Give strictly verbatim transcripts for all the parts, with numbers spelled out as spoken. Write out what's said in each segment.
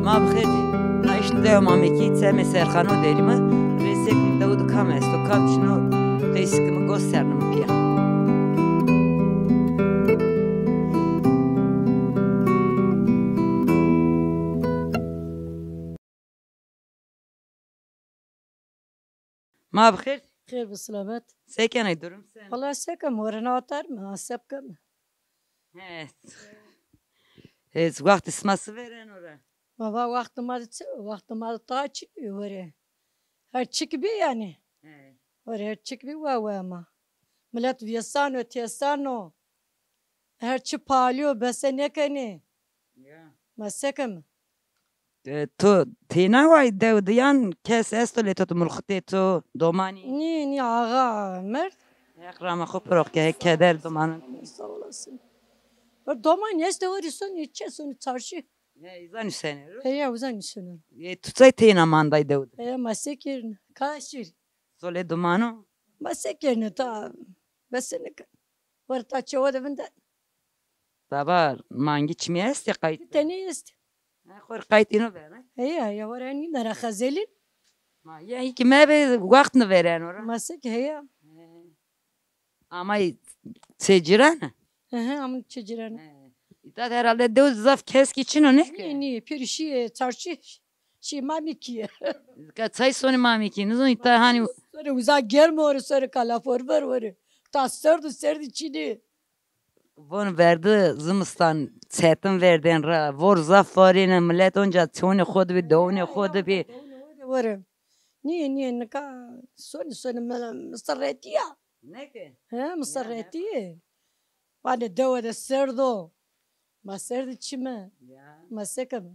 Ma bi xêr. Na îşte dewa Mamekî, çemê Serxano derîme. Rê sêkime dew de kam esto, kam çin o, qeysî kime, gosterîme pîya. Ma bi xêr. Xêr bi silamet. Se kenê, durum se? Wela se kem, were na atar mi, ha, se bikem. He. He, wextê sima si vêreno ra? Baba, wextê ma de çi, wextê ma de ta çi were. Her çik bî yanî. He. Were her çik bî wa we ma. Milet vêsano, têsano. Her çi palîyo, bese nêkenê. Ya. Ma se kem? E, to teyna way dew de yan kes esto lê to, to mulxitê to, domanî? Nî, nî, axa merd. Heq rama xo piro ke, keder domanan. Sağ olasın. Bir doman este var, son çe, son çarşı. He, îza nuseno ro? He, ya, uza nuseno ro. E, tu çay teyna manday dew de? He, ma se kerîne. Ka şir. Zolê domano? Ma se kerîne ta, bese nêken. Were ta çewe de vinde. Baba, mangî çimî estê qayt? Tenê est. Ha, xo rê qayt îno verne? Heya, heya, were nîne ra xezelîn. Ma, ya, î ki mebe, wext nêvêreno ra. Ma se ke, heya. He. Amay çê cîrane? He he, amay çê cîrane. He. Îta de herhalde dew zaf kes kî çin o, nê ke? Nî, nî, pêro şîye çarşî, şîye Mamekîye. Ka çay sonê Mamekî, nizon îta hanî. Sore uza germ ore, sore kalafor ver ore. Ta serd û serdî çinî. Von verdi zimistan çetin verdên ra. Vor zaf varêne, milet onca çonê xo de bî, dewnê xo de bî. Were. Nîye, nîye, nika sonî, sonî mi-, misirretî ya. Neke? He, misirretî yê. Vanê dewe de serd o. Ma serdî çime? Ya. Ma se keme?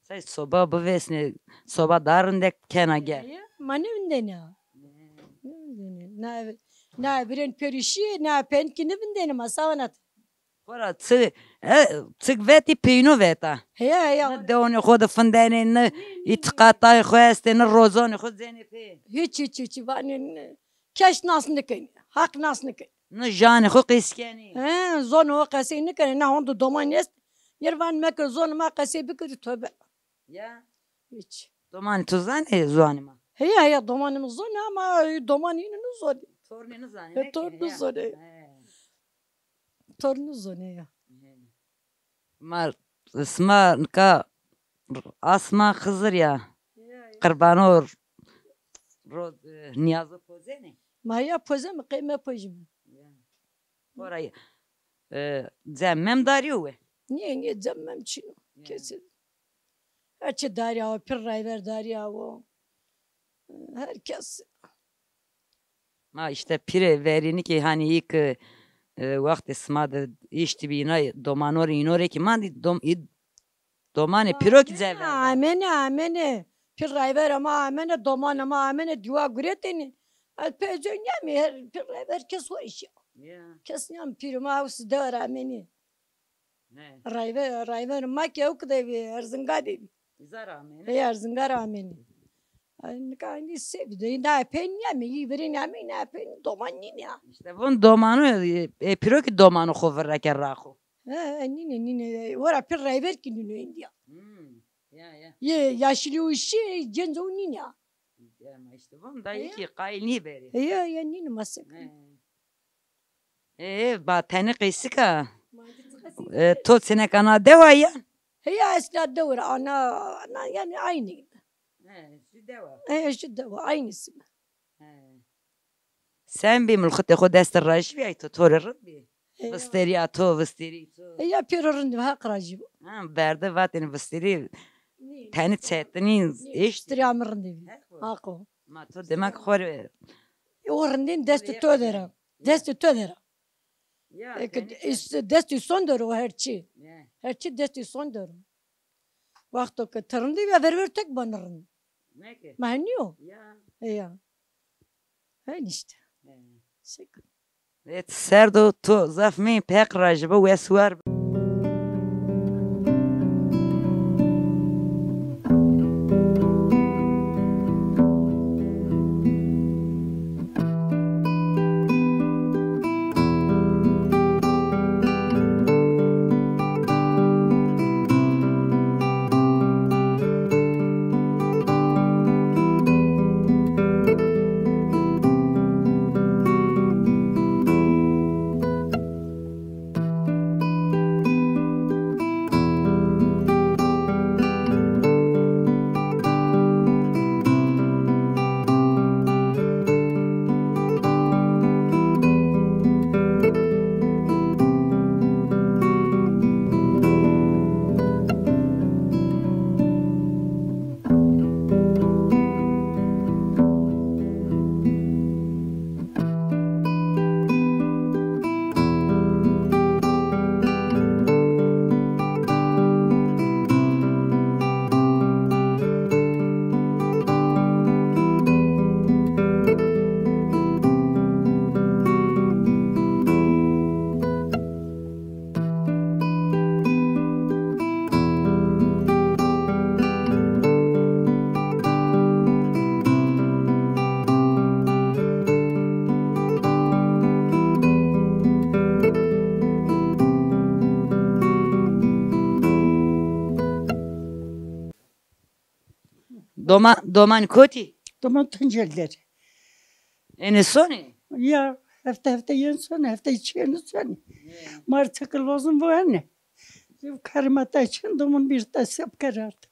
Say soba bivêsnê, soba daha rindek kena gel. Ya, ma nêvindenê ha. Ne. Nêvindenê. Na, na birên pêro şîyê, na pend kî nêvindenê, ma sa vanat. Xora çi, e, çik vetî peyno veta. Heya, heya. Ne dewanê xo de findenê, ne îtîqatayê xo estê, ne rozonê xo zenê pê. Hiç, hiç, hiç, vanê ne. Kes nas nikenê, Haq nas nikenê. Ne janê xo qesî kenê. He, zonê xo qesey nikenê, ne hondo doman est. Yer van meke zonê ma qesey bikirî, tobe. Ya. Hiç. Domanê to zanê ziwanê ma? Heya, heya, domanê mi zonê ama domanê îne nizonê. Tornê nizanê, he, ne tornê ke, ya. Nizonê. He. Tornê nizonê ya. He. Ma, sima nika asma Xizir ya. Ya, ya. Qirbano ro, e, nîyazo pozenê? Ma ya pozeme, qey mepojime. Ya. Xora, e, cem mem darîyo we? Nîye, nîye, cem mem çin o. Ya. Kesî. Her çi darî awo, pir rayver darî awo. Her kes. Ma îşte pîrê verênî kî hanî î ki, e, wextê sima de îştî bî, îna domano rê, îno rê kî ma dî dom-, î domanê pîro kî ceverde. Amene, amene. Pîr rayverê ma amene, domanê ma amene, dîwa guretêne. Ez pê coy nîyamî, her pîr rayver kes xo îşî ya. Ya. Kes nîyamî, pîrê ma ew si dewe ra amenî. Ne. Rayver, rayver ma ke ew ki de bî, Erzinga de bî. Îza ra amenî. Ey, Erzinga ra amenî. Ay, nika nî se bî de, na pê nîyamî, î verê nîyamî, na pê doman nînî ya. Îşte von domano, e, pîro kî domano xo virreke raxo. He, he, nîne, nîne. Wera pir rayver kî nîno êndî ya. Hmm, ya, ya. Yê yaşlî û şî, genc o nîne ya. Ya, ma îşte von da yekî qayîl nîberî. Ya, ya, nîne ma se. He. E, ba tenê qeysika. E, to çêneka na dewa ya? Heya, ez na dewe ra, ana, ana, yanî aynî. He, jü dewa. He, jü dewa, aynî sime. He. Sen bî, mulxitê xo dest de rajî bî, ay to, to rê rind bî. He. Vistêrîya to, vistêrî to. Heya, pêro rind bî, Haq rajî bo. Ha, berde vatêne vistêrî. Nî. Tenê çetinî, nî, eşt. Vistêrîya mi rind bî. Haq o. Haq o. Ma to demek xo rê. E, o rindên destê to der a. Destê to der a. Ya, eke tenê çetin. Destê son der o her çi. Ya. Her çi destê son der o. Wexto ke ti rind bî, ver ver tek banî rind. Neke. Ma nîyo? Ya. Ya. Hen îşte. Ya. Sek. Evet, serdo, to zaf meyî, Heq rajî bo, wes û war bo. Doma, domanî kotî? Doman Tuncelî der. Ênê sonê? Ya, hefte hefte yen sonê, hefte çi yen sonê. He. Mar çekil lozim vane. Karê ma ta çin doman bir ta sep kerard.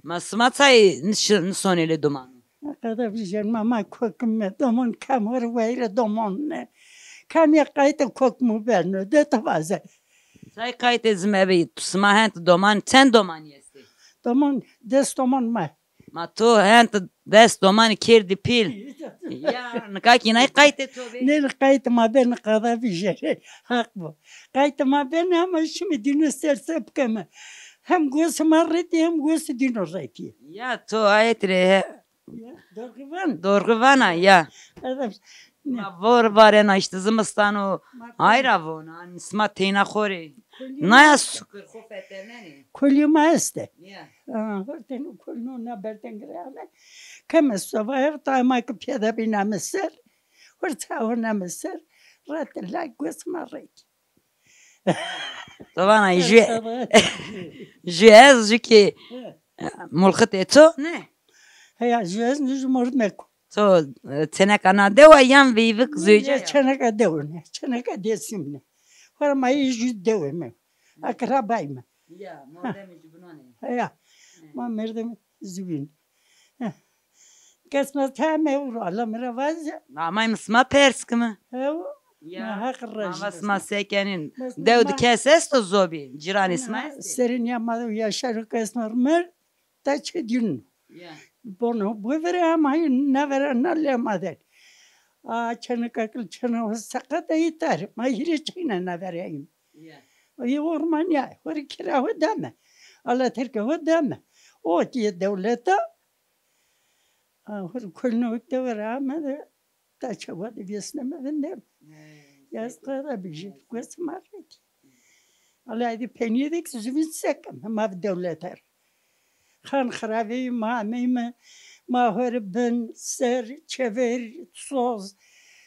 Ma sima çay niş-, nisonê lê doman? Ne kadar bir şey, ma, ma kokim me, doman kamor wayre doman ne. Kamya qayte kokmu beno, de ta vaze. Çay qayte zime be, sima hent doman, çend domanî estê? Doman, des doman ma. Ma to hent des domanî kerdî pîl. Ya, nika kî nay qaytê to bê? Nê qaytê ma benê qada vijêrê. Haq bo. Qaytê ma benê ama şimdi dîno ser se bikeme. Hem gosê ma retî hem gosê dîno retî. Ya, to ayet rê he. Ya, dorxî van. Dorxî vana ya. Adam, ne? Ma vor varena işte zimistan o. Ma hayra vona, sima teyna xo rê. Kolî ma. Naya şukir, xo fetelnenê. Kolî ma este. Ya. Ha, horteno kolîno na berden gireyane. Keme soba ev ta ma ki piyada bîname ser. Hor çawo name ser. Rat la gos ma rek. To vana jü, jü ez, jü ki mulxitê to, ne? Heya, jü ez, jü mordmek. To, e, teneka na dewa yan veyvik zöce ya? Çeneka dew ne, çeneka desim ne. Hora ma jü dewe me. Akrabay me. Ya, mordemê jübinanê. Heya, ma merdem zübin. Kes ma teme uro, Allah mi ra vaze. Ama mi sima pers kimi. Hew. Ya. Ma haq raj. Ama sima sekenin. Dew di kes esto zobî, ciranê sima estê? Serîn ya ma yaşar kes ma mer, ta çedin. Ya. Bono bu vere ama na vere na le ma der. A çeneka kil çena sekat aytar. Ma hire çeyne na vereyim. Ya. Ay orman ya, hori kira ho deme. Allah terke ho deme. O ki devleta. A, hor kolno dewe ra amede, ta çawa de vêsneme vindem. He, yaz qara biji, gos ma reti. Alay de penîye de ki züvîn sekem, ma vi dewleter. Xan xiraveyî ma ameyme, ma hor bin, ser, çever, soz,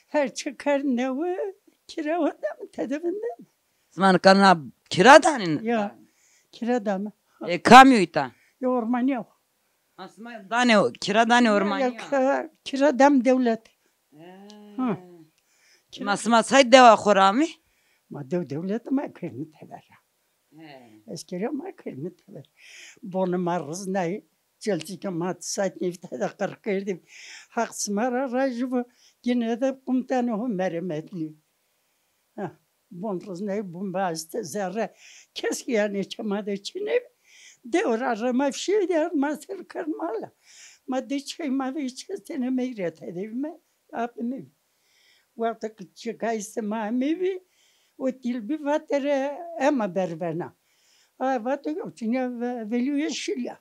her çi kerd newe, kira ho deme, tede vindem. Sima nika na kira danîn? Ya, kira dame. E, kamî îta? Ya, ormanî ya. Ha, sima danê, kira danê ormanî ya? Ya, kira, kira dam dewlet. He. Ha. Ma sima say dewa xo ra amî? Ma dew dewlet ma kerdîme teber ra. He. Eskeriya ma kerdîme teber. Bonê ma riznayî, celcîke ma saet nîvî tede qir kerdî. Haq sima ra rajî bo, gîne de qumtanê ho meremetlî. Ha, bon riznayî, bon baste zerre. Kes ki yanî çê ma de çinê bi. Dew ra rema fişê de ma ser kerd mala. Ma de çey ma ve çestene meyre tede me. Apê mi. Wexto ki çikayîse ma amê bî, o tîl bî vatere ema bervena. A vato yo çinya ve-, velîyo şilya.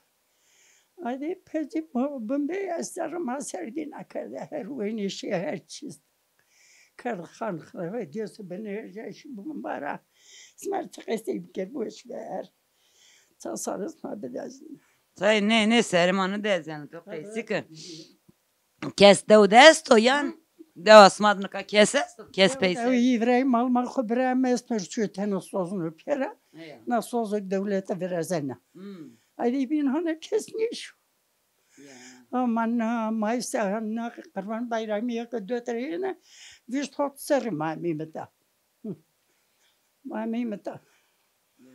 Adê pezî bo-, bimbê ez serre ma serdîna kerde, her weynê şî, her çîz. Kerd xan xirave, dêso binê her cayî şî bimbara. Smer ti qesey biker, boş ver. Ça sarê sima bidezin. Tay nê, nê serê ma nidezin, to qesî ki. Kes dew de esto yan? Dewa sima de nika kes esto? Kes peyser? Dew, îvrayî mal mal xo birayê mi esto, çû teno sozno pêra. Heya. Na sozo dewlete virazena. Hmm. Ay de bîn hona kes nêşo. Ya. Ama na maysa na Qirban Bayramî ya ke dotre yene, vîst hot serrî ma ameyme ta. Hı. Ma ameyme ta. Ya.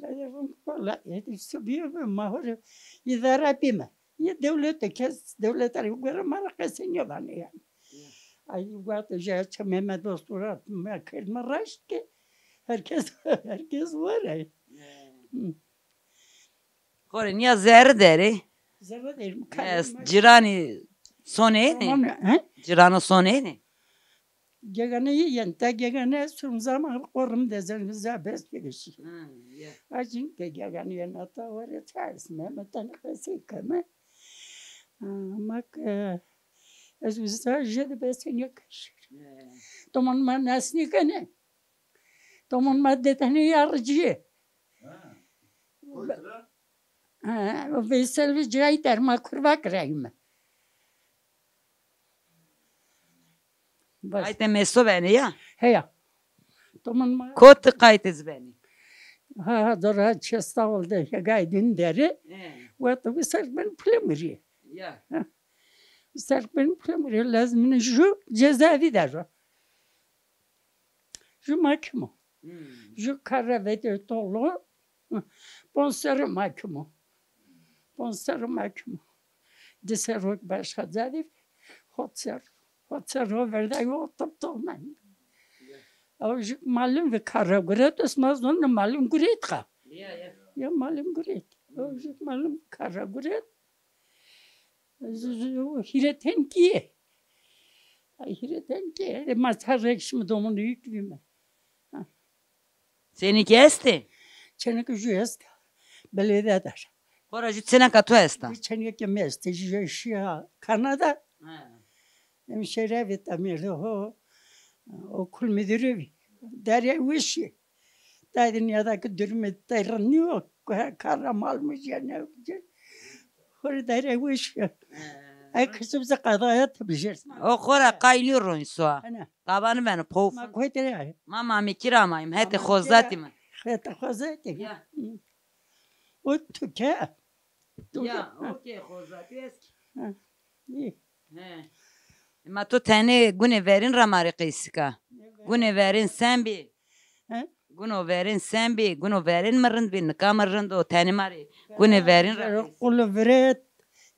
Ey, valla, ê, sibîye bi ma hore îdare bîme. Yê dewlete, kes dewlete rê gore ma ra qesey nêvanê yanî. Ya. Ay, wexto jê çê Mehmet Dostû ra ma kerdîme raşt ke herkes, herkes were. Ya. Hı. Xo rê nîya zerre der ê? Zerre der ê. Yes, ciranî sonê ênê? Tamam, he? Cirano sonê ênê? Gegane yê yen, ta gegane sum zaman qorim de zen za bes vegişî. Ha, ya. Acin ke gegane yen ata were çayis Mehmet tane qesey keme. Ha, ma ke ez uza jê de besê nêkeşir. Ya. Doman ma nas nêkenê. Doman ma de tenê yaricî yê. Ha. Kotî ra? Ha, o Veysel vi cayî der ma kurva girayîme. Bas. Qaytê meso benê ya? Heya. Doman ma. Kotî qaytê ci benê? Ha, ha, dora çesta oldu, hegay din deri. He. Wexto bu ser ben pule mürü. Ya. Ha. Bu ser ben pule mürü, lazım ju cezaevi der o. Ju mahkemo. Hmm. Ju kara ve de tolu. Hı. Bon serro mahkemo. Bon serro mahkemo. Di serro başka cezaevi. Hot serro. Hot serro verday o top top men. Ya. O ju malum ve kara guret, esma zon malum guret ka. Ya, ya. Ya malum guret. O ju malum kara guret. Hîreten kî. Ay, hîreten kî. E, ma her rek şimdi domunu yük bime. Ha. Senî kî estê? Çeneke ju esta. Belediye der. Xora ju çeneka to esta? Ju çeneke mi estê. Ju şiya Kanada. Ha. Hemşire vî, tamir ho. Okul müdürü vî. Derya Wişi. Daydı niyadaki durumu teyran yok. Kara mal mı cene. Hori dayre wiş. Ay kızım ze kadaya tabijir. O xora qaylı ronso. Ana. Tabanı beno pof. Ma koytere. Ma mami kira mayım. Hete xozati mi? Hete xozati. Ya. O tuke. Ya, okey, xozati eski. Ha. İyi. He. Ma to tenê gunê verîn ra ma rê qeysika. Gunê verîn sen bî? He? Guno verîn sen bî? Guno verîn mi rind bî, nika mi rind o, tenê ma rê gunê verîn ra qeysika. Qulu viret,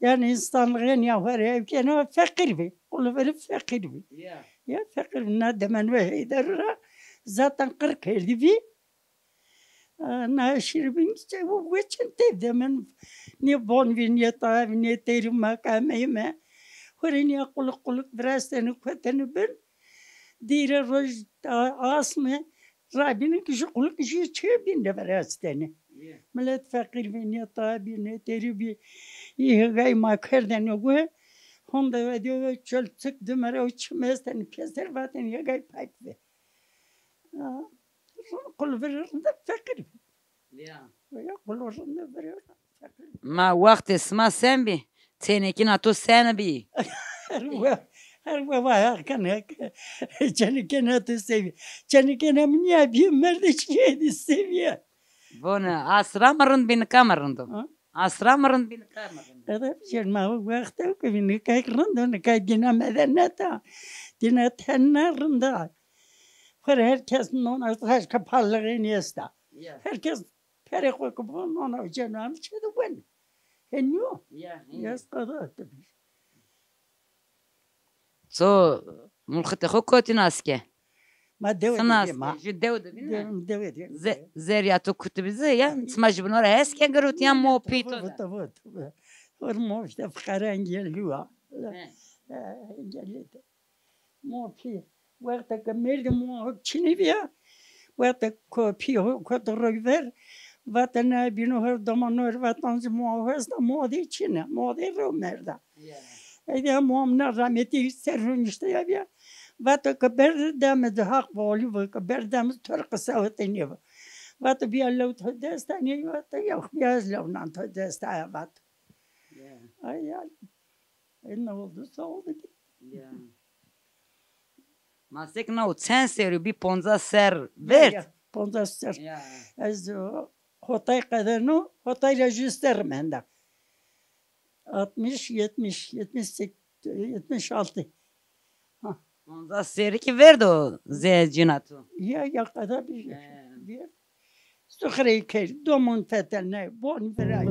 yani insanlığın ya var ya, yani feqîr bî. Qulu viret feqîr bî. Ya. Ya feqîr bî, na demen ve heyder ra zaten qir kerdî bî. Na şirin çevo weçin tevde min. Nê bon vî, nê tavî, nê têrî ma kameyme. Hurê nê quluk quluk virasteni koteni bin. Dîre roj asme. Rabînin ki ju quluk ju çê bîn de virasteni. Millet feqîr bî, nê tavî, nê têrî bî. Î hegay ma kerdeni gu. Honde ve diyor, çöl çık dümere o çim esteni pêser vateni hegay pak ve. Qul virê rinde feqîr bî. Ya. Ya qul rinde virê feqîr bî. Ma wextê sima sen bî? Çênekîna to sen bî? Her we, her we va ya kene. Çênekîna to se bî? Çênekîna min ya bî, merdê çîyê dî se bî. Vone, asra mi rind bî, nika mi rind o? Ha? Asra mi rind bî, nika mi rind o? Qede bijêr ma wexte ke bî, nika rind o, nika dîna medeneta. Dîna tenne rind a. Xwere her kes nona taşka parlağê nêsta. Ya. Her kes perê xo ki bo nona ceno em çê de wen. Henî yo. Ya, henî. Yes qada tabii. To mulxitê xo kotî nas ke? Ma dewe de bî ma. Ju dewe de bî ne? Dewe, dewe de. Ze-, zerya to kutibî ze ya? Sima jubîno ra hes ke girot ya mo pî to de? Tabii, tabii, tabii. Hor mo işte fıkara engelli wa. He. He, engelli de. Mo pî, wexta ke merdî mo çinî bîya, wexta ke pî ho koto roy ver, vate na bîno her doman no, vatan zî mo ho esta, mo dê çin a, mo dê rew merda. Ya. Ey de mo na rahmetî ser ro nişte ya bîya. Vate ke ber deme de haq volî ve, ke ber deme de to rê qisa wete nêbo. Vate bîya lew to dest a nê, vate yok, bîya ez lew nan to dest a ya vate. Ya. Ay ya. E, ne olduysa oldu ki. Ya. Ma sek na o çend serrî bî, poncas serr vêrd? Ya, ya, poncas serr. Ya. Ez, o, hotay qedeno, hotay ra jû serr menda. Altmış, yetmiş, yetmiş sekiz, yetmiş altı. Ha. Poncas serrî kî vêrd o zê cîna to? Ya, ya, qeda bî. He. Vêrd. Sufreyî kerd, domon fetelnay, bon viraj.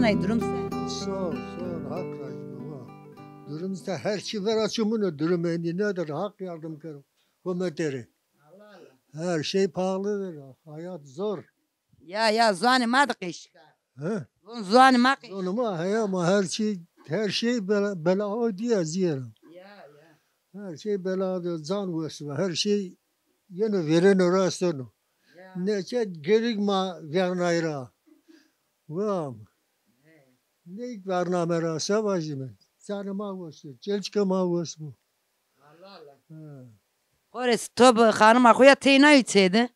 Ay, durum se? Sağ ol, sağ ol. Hak razı olsun. Durum se, her şey vera çımını durum endî nedir? Hak yardım kero. Hükümetleri. Allah Allah. Her şey pahalıdır. Hayat zor. Ya, ya, zuanê ma de qeşika. He? Von zuanê ma qeşika. Zonê ma, heya ma her şey, her şey bela, bela o diye ziyera. Ya, ya. Her şey bela de can wesva. Her şey yeno vereno rasteno. Ya. Neçe gerik ma vernayra. Vam. He. Ne ilk bername ra se vajime. Canê ma wes o, çelçika ma wes bu. Allah Allah. He. Xores, to bi xanima xo ya teyna içeydi?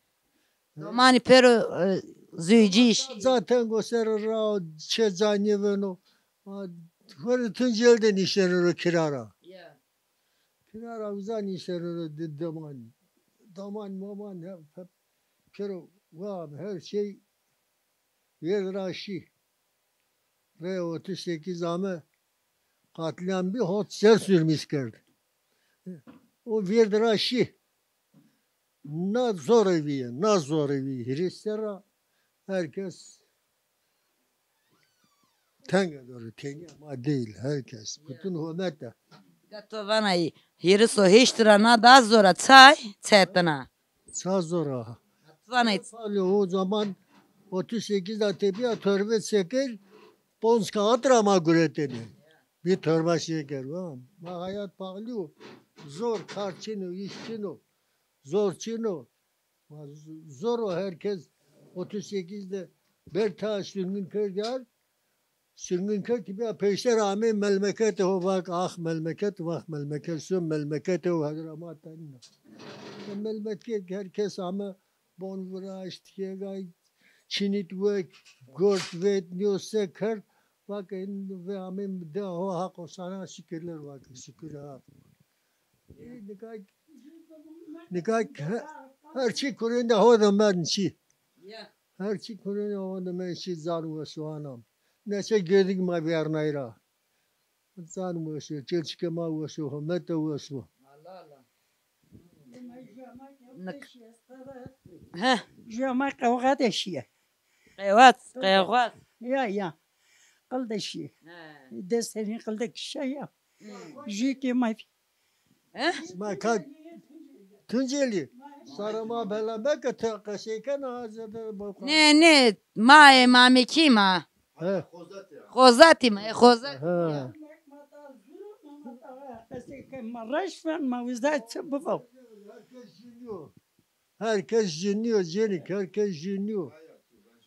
Domanî pêro, e, zûcî şî. Zaten go ser ra çê ca nêveno. Ma xo rê Tunceli de nişteno ro kira ra. Ya. Kira ra uza nişteno ro di-, domanî. Doman, moman, he, pe-, pêro, wa, her şey vêrd ra şî. Rê otuz sekiz ame, katliam bî, hot ser sürmüş kerd. O vêrd ra şî. Na zorê vîye, na zorê vîye. Hîris serra herkes tenge doğru, tenya ma değil, herkes. Ya. Bütün hükümet de. Ga to vana hîris û heşt ra na daha zora çay çetina. Ça zora. Vana. Tabii o zaman otuz sekiz de tepya torbe çeker, ponc kağıt ra ma guretene. Bir torba şeker, ha. Ma hayat pahalı o. Zor, kar çin o, iş çin o. Zor çin o. Ma z-, zor o herkes otuz sekiz de ber ta sürgün kerdiyar. Sürgün kerd ki, bîya peyser amê melmeketê ho, vak, ax melmeket, vax melmeket, so melmeketê ho hedra ma tanîna. E, melmeket herkes ame bon viraşt, kêgay çinit wek, gort vet, nîyo se kerd, vak, en ve amê de ho haqo sana şikirler, vak, şikir ha. Nika, nika he-, her çî kurênde ho de mern çî. Ya. Her çî kurênde ho de mern çî zan wes o anam. Neçe gedik ma vernay ra. Zan wes o, çelçike ma wes o, home de wes o. Allah Allah. Nik-, he. Ju ma qewxa de şîye. Qewat, qewxat. Ya, ya. Qil de şîye. He. Des tenî qil de kişa ya. Hı. Ju ke ma He? Ma ka Tunceli. Sara ma bela meke, te qesey kena, ha zede baka. Nê, nê, ma ê Mamekî ma. He. Xozatî ma, ê Xozatî. He. Qesey ke ma reş ven, ma uza çi bivo. Herkes cinî yo. Herkes cinî yo, cenik, herkes cinî yo.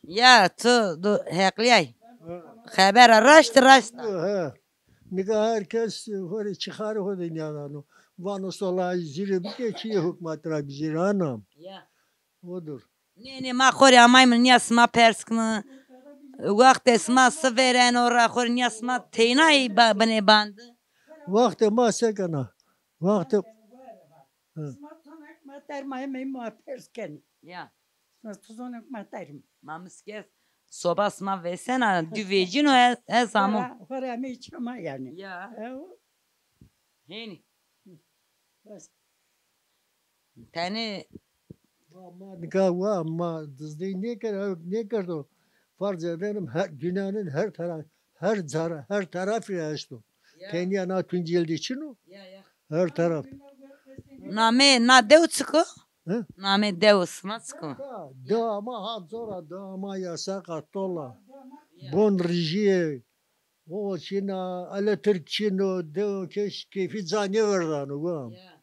Ya, tu do heqlîyay. He. Xebera raşt, raşt a. He. Nika herkes xo rê çixarê xo de nîyadano. Vano sola zîre bike, çîyê hukmat ra bijêre, anam. Ya. Odur. Nê, nê, ma xo rê amayme nîya sima pers kime. Waxtê sima si vêreno ra xo rê nîya sima teynayî ba-, binê bandi. Waxtê ma se kena? Waxtê... Hı. Sima tonek ma der ma hemey ma pers kenê. Ya. Sima tonek ma derim. Ma miskes soba sima vêsena, dû vecîno ez, ez amo. Xora, xora hemey çama yanî. Ya. Ew. Hênî. Bes. Tenê. Ma, ma nika wa, ma dizdey nêker, hewk nêkerdo. Farz edenim her, dünyanın her tara-, her cara-, her tarafî ra esto. Ya. Tenya na Tunceli de çin o. Ya, ya. Her taraf. Namê na dew çik o? He? Namê dew sima çik o? Dewa ma ha zor a, dewa ma yasak a, tol a. Ya. Bon rijîye, o çin a, elektrik çin o, dew kes keyfî ca nêverdano, wa. Ya.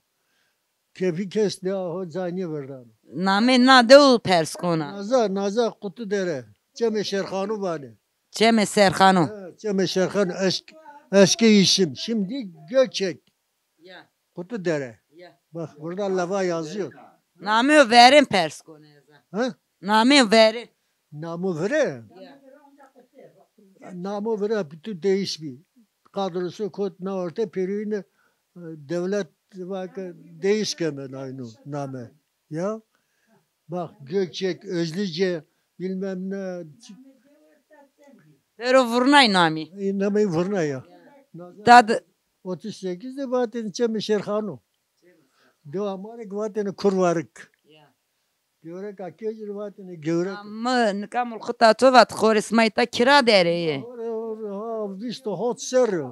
Keyfî kes dewa ho ca nêverdano. Namê na dew pers kona. Naza, Naza Qutudere. Çemê Şerxano vanê. Çemê Serxano. Ha, Çemê Şerxano, esk-, eski isim. Şimdi Gökçek. Ya. Qutudere. Ya. Bak, burada leva yazıyor. Namê verên pers kona eza. Ha? Namê verên. Namo vire? Ya. Namo vire, bütün değiş bir. Kadrosu kot na orta periyine, e, devlet vake değiş keme aynı name. Ya. Bak, Gökçek, Özlüce, bilmem ne. Pero vurnay namî. E, namî vurnay ya. Tad- Otuz sekiz de vatên Çemê Şerxano. Dewa ma rê ki vatêne Kurvarik. Ya. Gewreka Kecir vatêne Gewrek. Ama nika mulxita to vat, xorê sima îta kira derê yê. Xorê Vîst û hot serrî yo.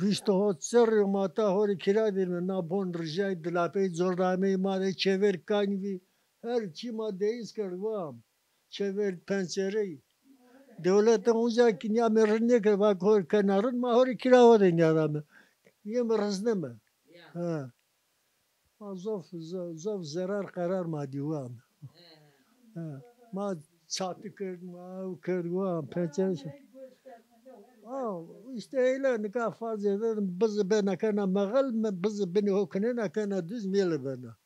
Vîst û hot serrî yo ma ta horê kira dîme. Na bon rijay, dilapey cordamey ma de çever kanî vî. Her çî ma deyîs kerd, wa. Çever, pencerey. Dewlete uca kî nîya me rind nêkerd, va hor kena rind, ma horê kira ho de nîyadame. Yê mi rizneme. Ha. Ma zof, zo-, zof zerar qerar ma dî, wa. Ha. Ma çatî kerd, ma ew kerd, wa, pencere. Ha, îşte eyle, nika farz ede, bizi bena kena mexel, me bizi binê ho kinena kena duz, mêle bena.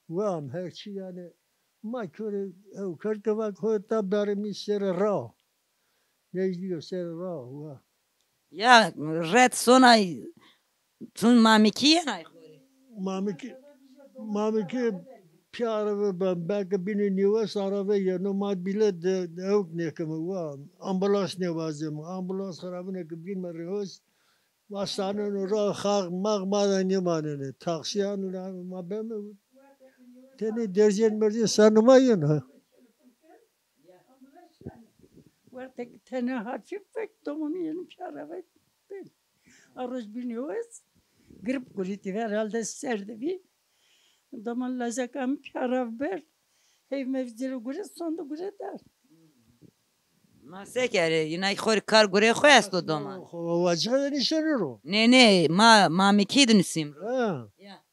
Wa, her çî yanî, ma kore ew kerd ke va ho ta barê mi serê ra. Nejdî yo serê ra, wa. Ya, ret sonay, tun Mamikî yenay xo rê? Mamikî, Mamikî pîya arave ben, belkî bînî nîwes arave yeno, ma bîle de, de ewk nêkeme, wa. Ambulans nêwazeme, ambulans xirabine ke bînme rê hoz, wa saneno ra, xax, max ma de nêmanene. Taksîyan ra ma beme, tenê derzên merzên sanê ma yeno. Werte ki tene hafif bek, domonî yeno pîya ra vek. Aroj bînî wes, grip gurîtî herhalde, ser de bî. Domon lazeka mi pîya ra ver. Heyv mevzî rê gure, sonde gure dar. Ma se kerê? Yîna xo rê kar gurê xo esto doman. Xo vacî de nîşenî ro. Nê, nê, ma, Mamikî de nusîm ro. Ha. Ya.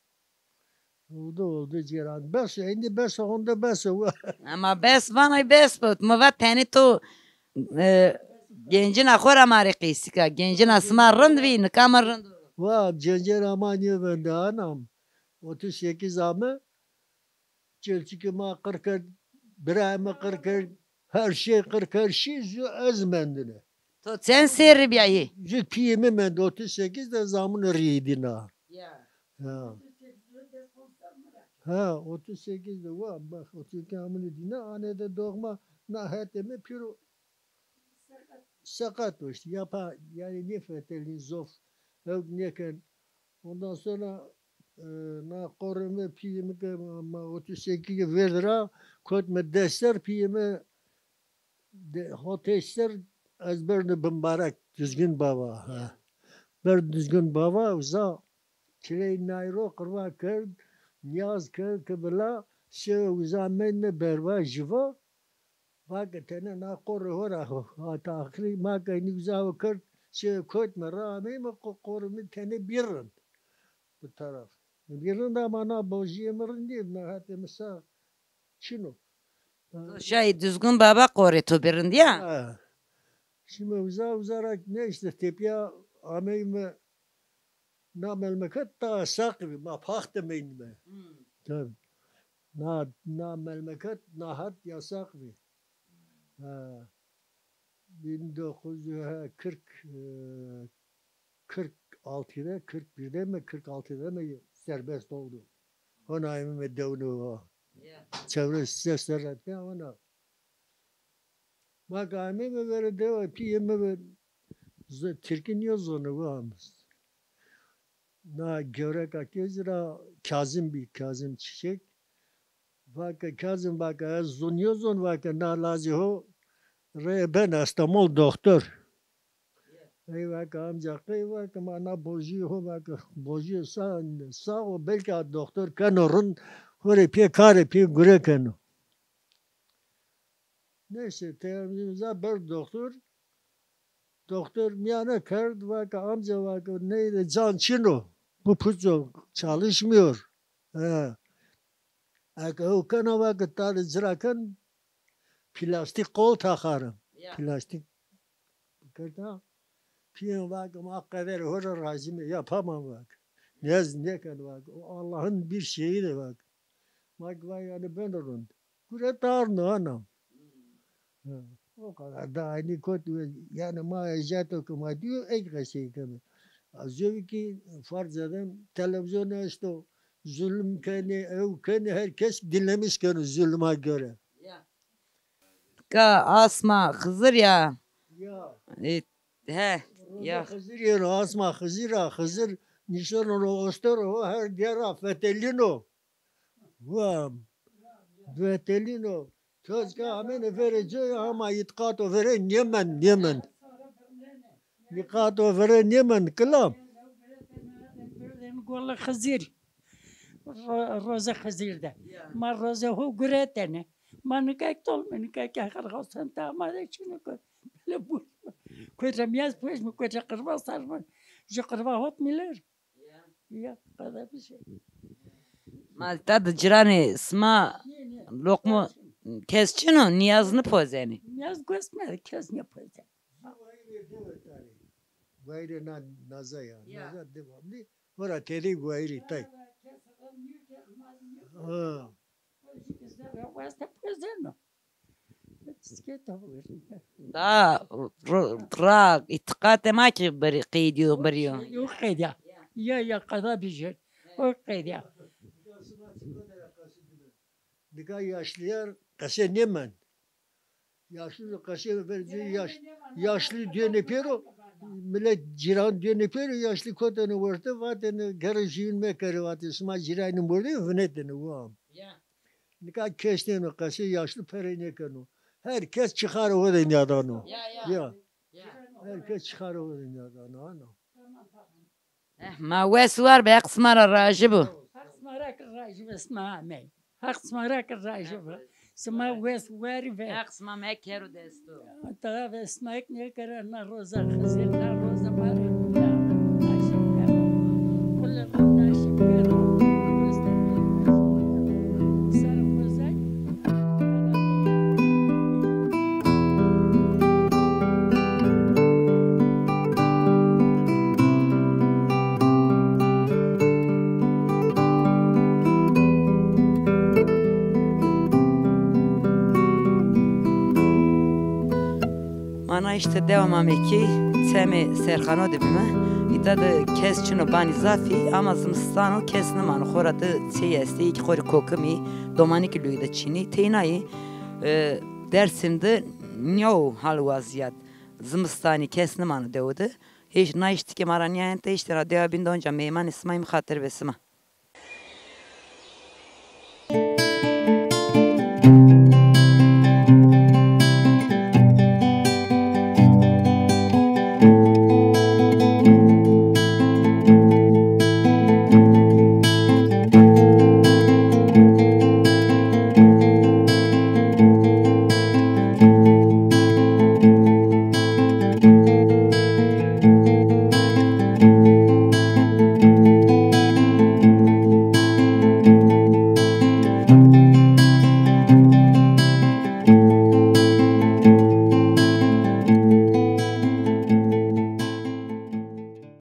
Oldu, oldu cêran. Bes o, êndî bes o, honde bes o. Ama bes vanay bes bot. Mi va tenê to, e, gencina xo ra ma rê qeysî ka. Gencina sima rind vî, nika mi rind o. Wa, gencina ma nêvende anam. Otuz sekiz ame. Çelçîkê ma qir kerd, birayê mi qir kerd, her şey qir kerd, şî, zu ez mendine. To çend serrî bîyayî? Zu pîyê mi mend, otuz sekiz de zamûne rîyê dîna. Ya. Ha. Ha, otuz sekiz de wa, bak, otuz sekiz amûne dîna, anê de doğma, na hetê mi pêro seqet o îşte, yapa, yanî nêfetelîn zof, hewk nêken. Ondan sonra, e, na qorê mi, pîyê mi ke ma, ma otuz sekiz vêrd ra, kotme des ser, pîyê mi de, hotêş ser, ez berdî Bimbarek, Duzgin Bava, ha. Berd Duzgin Bava, uza kirey nay ro qirva kerd, nîyaz kerd ke bila, şewe uza mendîme berva jiva, Va ke tenê na qorê ho ra ho, hata axirî ma ke nî uza ho kerd, şê kotme ra ameyme qo-, qorê mi tenê bî rind. Bu taraf. Bî rind ama na bojîyê mi rind nîyo, na hetê mi sa çin o. To şayî Duzgin Baba qorê to bî rind ya? Ha. Şîme uza, uza ra ne îşte tepîya ameyme. Na memleket ta yasaq bî, ma pax de meynîme. Hmm. Tabii. Na, na memleket, na hat yasaq bî. Ha. Bin dokuz yüz, ha, kırk, e, kırk altı de, kırk bir de mi, kırk altı de mi serbest oldu. Ona emime devnu o. Ya. Çevre ses serret ya ona. Ma ke ameyme verê dewe, pîyê mi ve z-, tirkî nêzono, wa. Na gewreka kê ci ra Kazim bî, Kazim Çiçek. Va ke Kazim, va ke ez zu nêzon, va ke na lazê ho rê ben Estemol doktor. Ey va ke amca qey, va ke ma na bojî ho, va ke bojî sa, sağ o, belkî a doktor keno rind, ho rê pê karê pê gure keno. Neyse, teyamcî uza berd doktor. Doktor miyane kerd, va ke amca, va ke ney de can çin o. Bu puç o, çalışmıyor. He. Eke ew kena, va ke ta de ci ra ken, plastik kol takarım. Ya. Plastik kerda. Pîyê mi va ke ma qederê ho ra razî me, yapamam, va ke. Nez nêken, va ke. O Allah'ın bir şeyi de, va ke. Ma ke va yanî beno rind. Gure darno ana. Ha, o kadar da aynî kot, yanî ma eziyeto ke ma dîyo, ey qesey keme. Zewî kî farz edem televîzyon esto, zulm kenê, ew kenê, her kes dinlemiş keno zulma göre. Ya. Ka asma Xizir ya. Ya. E, he, Roza ya. Xizir yeno, asma Xizir a, Xizir nîşeno ro ostor o, her der ra fetelîno. Wa, fetelîno. Tozka amene verê coy ama îtîqato verê nêmend, nêmend. Nîqato vire nêmend kilam. Golê Xizir. Ro-, roze Xizir de. Ma roze ho guretene. Ma nika tolme, nika ke xerxasen ta ma de çino ko. Bele bu. Koca miyaz poş mu, koca qırva sarma. Ju qırva hot miler. Ya, qada bir şey. Ma ta de ciranê sima loqmo kes çino, niyaz nêpozenê. Niyaz gosme, kes nêpozenê. Guayre na, naza ya. Ya. Naza devamlı. Hora tedi guayri tay. Ha. Da ro-, ra îtîqatê ma ki birî qeydiyo, birîyo. Yo qeydiya. Ya, ya, qada bijir. O qeydiya. Nika yaşlılar qese nêmend. Yaşlı qese ver, yaş-, yaşlı dönü pêro, millet ciran dönü pêro, yaşlı kotene werte, vatene, gere jîvin mekerê, vatê, sima cîranî mordê, vinetene, wa. Ya. Nika kes nêno qesê, yaşlı pere nêkeno. Her kes çixarê xo de nîyadano. Ya, ya. Ya. Ya. Her kes çixarê xo de nîyadano, ano. Eh, ma wes û war be, Heq sima ra rajî bo. Heq sima ra ki rajî be, sima amey. Heq sima ra ki rajî be. Sima wes û war be. Heq sima mekero desto. Daha ve sima ek nêkera na roza Xizir, na roza ma rê. Naşim kero. Kule xo naşim kero. Sar roza. Ma na îşte dewa Mamekî, çemê Serxano de bîme. Îta de kes çino banî zafî, ama zimistan o, kes nimano. Xora de çey estê, yekî xo rê kokimî, domanî kî luyî de çinî. Teyna yî, e, Dersim de nîyo hal wazîyet. Zimistanî kes nimano dewe de. Hêş na îşte ke ma ra nîyayente, îşte ra dewa bîn de, onca meymanê sima yî, mi xatir be sima.